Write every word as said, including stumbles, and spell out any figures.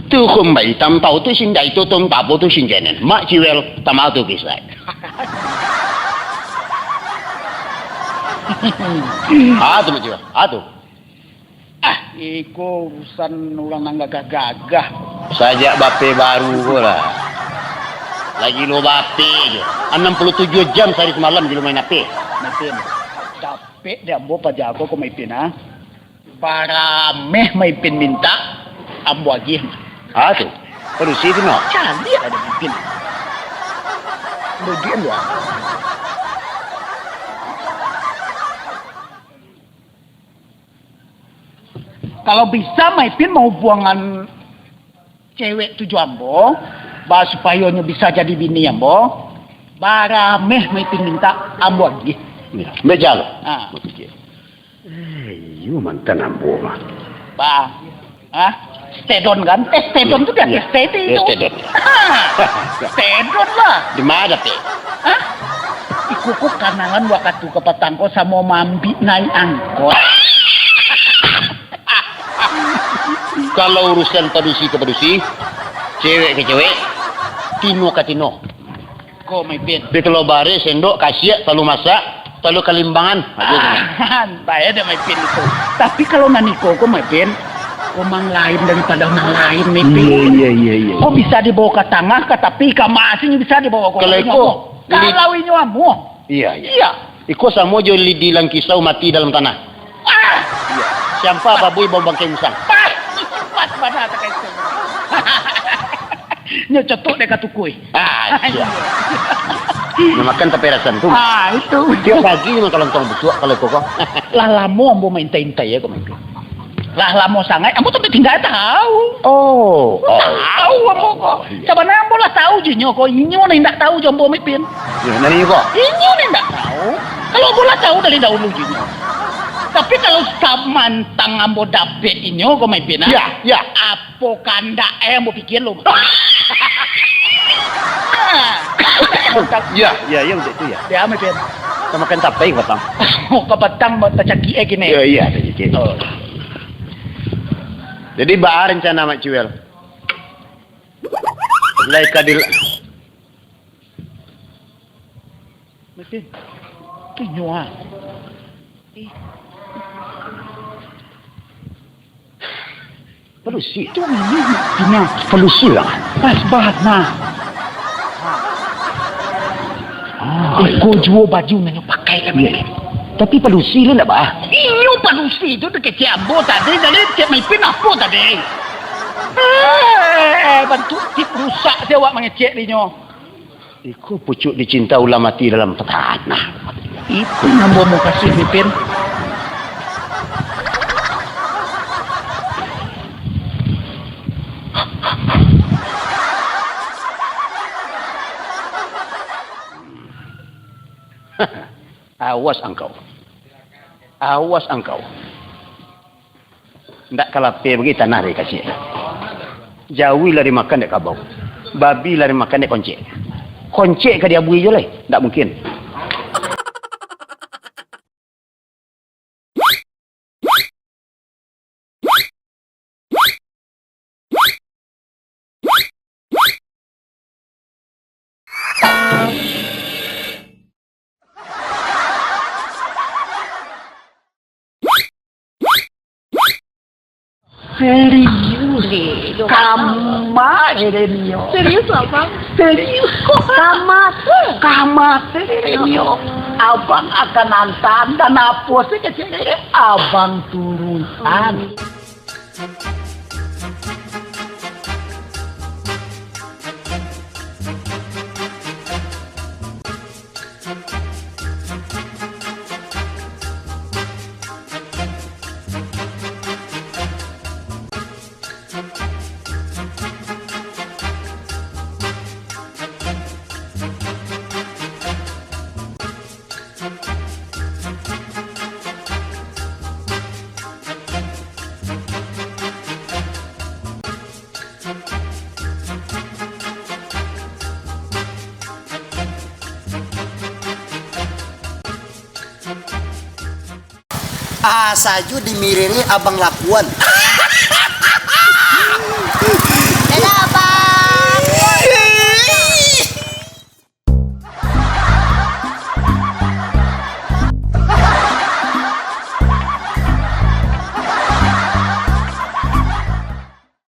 Tu kumbai tampau tu sindai tu, tong tapo tu sinjenen. Mak Ciwel, tama tu kisah. Ah, tu Mak Ciwel. Ah, tu. Ah, iko urusan urang nan gagah-gagah. Sajak bape baru ko lah. Lagi lo bape je. Anam puluah tujuah jam sahari samalam di rumah Ipin. Ipin, capek di ambo paja ko, ko Ipin, ah. Bara meh Ipin mintak, ambo agiah. Ah, tu. Padusi tu, no. Caliak ado Ipin. Rugi ambo. Kalau bisa, Ipin mahubuangan cewek tu jo ambo, ba supayo nyo bisa jadi bini ambo, bara meh Ipin mintak, ambo agiah. Yo, meja lo. Ha. Bapikia. Eh, iyo mantan ambo mah. Ba, ha? Stedon kan? Eh, stedon tu di ateh stedi tu. Stedon. Ha, stedon lah. Di ma, Pin? Ha? Iko ko kanangan wakatu kapatang ko samo maambiak naiak angkot. Kalau urusan padusi ka padusi, cewek ka cewek, tino ka tino. Ko Ipin. Di Telok Bareh, sendok, kasiak, talalu masak, talalu kalimbangan. Aduh. Ah, santai ado Ipin itu. Tapi kalau nan iko ko Ipin, ko mah lain daripado nan lain Ipin. Iyo, iyo, iyo, iyo. Ko bisa dibawa ka tangah, ka tapi, ka ma se bisa dibawa ko. Kalau iko, kalau inyo amuah. Iyo, iyo. Iyo. Iko samo jo lidi langkisau mati dalam tanah. Ah! Iyo. Siampa babuih bau bangkai musang. Pas, pas bana takah itu. Nyo cotok dek ka tukui. Ah, siap. Nyo makan tapi rasan tu. Ah, itu. Tiok pagi nyo makan lontong busuak kalau iko ko. Lah lamo ambo maintai-intai ko, Ipin. Lah lamo sangaik, ambo tu tingga tau. Oh, oh. Tau ambo ko. Iyo. Sabana ambo lah tau jo inyo ko, inyo nan indak tau jo ambo, Ipin. Yo, nan inyo ko? Inyo nan indak tau. Kalau ambo lah tau dari dahulu jo inyo. Tapi kalau samantang ambo dapek inyo ko, Ipin, ah. Yo, yo. Apo kandak, eh, ambo pikia lo. Yo, yo, yo, untuak itu yo. Yo, Ipin. Ka makan tapai ka patang. Oh, ka patang ba-, tacakik, eh, kini. Yo, iyo, tacakik. Oh. Jadi, baa rencana Mak Ciwel? Lai ka di- Ipin. Inyo, ah. Eh. Padusi. Tu inyo, Ipin, ah. Padusi lah. Pas bana. Ah, iko juo baju nan inyo pakai lah, Ipin. Tapi padusi lah ndak, bah? Inyo padusi tu dikecek ambo tadi, jadi cek Ipin apo tadi? Eh, bantuak tip rusak se awak mangecek dinyo. Iko pucuak dicinta ulah mati dalam tanah. Itu nan ambo mau kasih, Ipin. Awas angkau. Awas angkau. Ndak ka lapeh bagi tanah dari kasiak. Jawi lah dimakan dek kabau. Babi lah dimakan dek koncek. Koncek ka diabui jo lai? Ndak mungkin. Serius? Serius. Kama, Erenio. Serius, Abang? Serius. Kok kama? Kama, Erenio. Abang akan antaan dan apo sih kecil Abang turutan. Asa jo dimiriri abang lakuan.